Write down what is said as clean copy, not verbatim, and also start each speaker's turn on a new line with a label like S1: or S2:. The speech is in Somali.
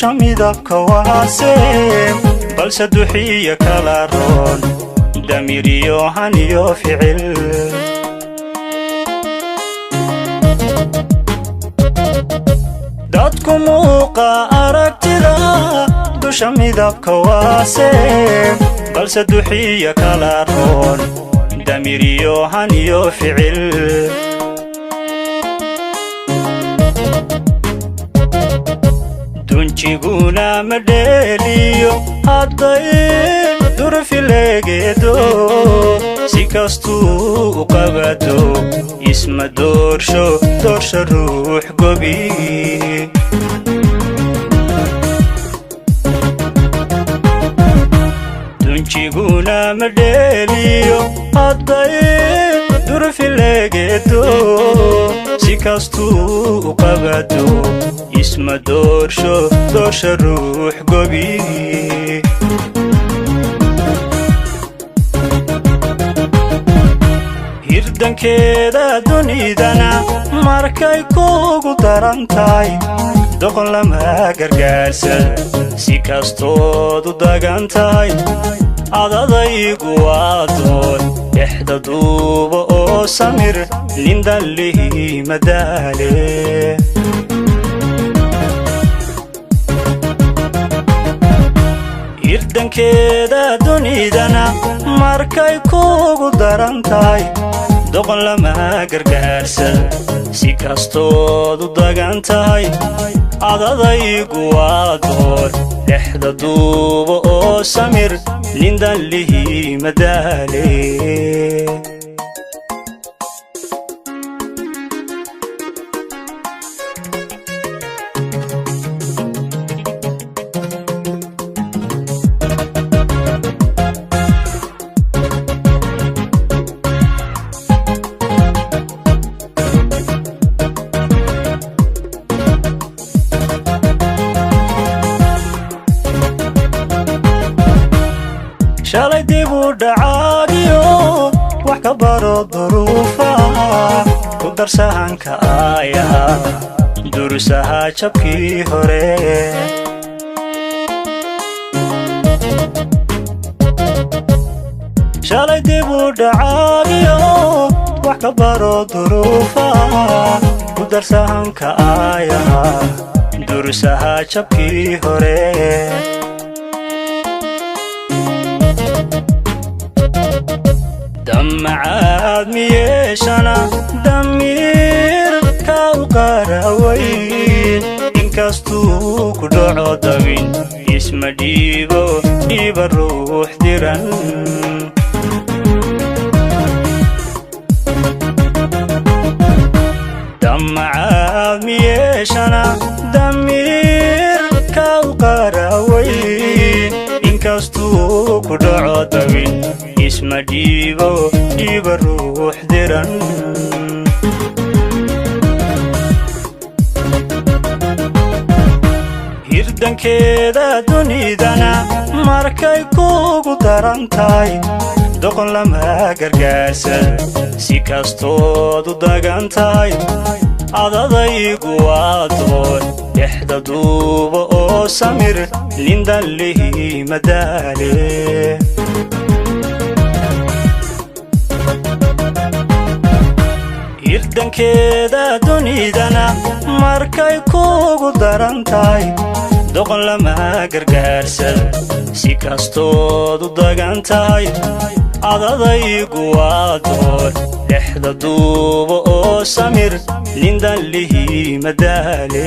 S1: Dusha midabka waase, balse duxiya kala roon, damiriyo haniyo ficil. Dadku muuqa aragtida, dusha midabka waase, balse duxiya kala roon, damiriyo haniyo ficil. Dunjiguna ma dheeliyo hadday durfileegeedo, si kastuu u qabado isma doorsho, doorsha ruux gobi. Dunjiguna ma dheeliyo hadday durfileegeedo, si kastuu u qabado isma doorsho, doorsha ruux gobi. Hirdankeeda dunidana markay kugu daran tahay, doqon lama gargaarsan, si kastood u dagan tahay. Adadaygu waa doon dhexda duuba oo samir, nin dallihi madaale. Hirdankeeda dunidana markay kugu daran tahay, doqon lama gargaarsan, si kastood u dagan tahay. Adadaygu waa door dhexda duuba oo samir, nin dallihi madaale. Shalay dib u dhacaagiyo wax ka baro duruufa, ku darsahanka aayaha, durusaha jabkii hore. Shalay dib u dhacaagiyo wax ka baro duruufa, ku darsahanka aayaha, durusaha jabkii hore. Damacaad miyeeshana damiirka u qaaraweyn, inkastuu ku dhaco dabin isma dhiibo, dhiiba ruux diran. Damacaad miyeeshana damiirka u qaaraweyn, inkastuu ku dhaco dabin isma dhiibo, dhiiba ruux diran. Hirdankeeda dunidana markay kugu daran tahay, doqon lama gargaarsan, si kastood u dagan tahay. Adadaygu waa doon dhexda duuba oo samir, nin dallihi madaale. Hirdankeeda dunidana markay kugu daran tahay, doqon lama gargaarsan, si kastood u dagan tahay. Adadaygu waa door dhexda duuba oo samir, nin dallihi madaale.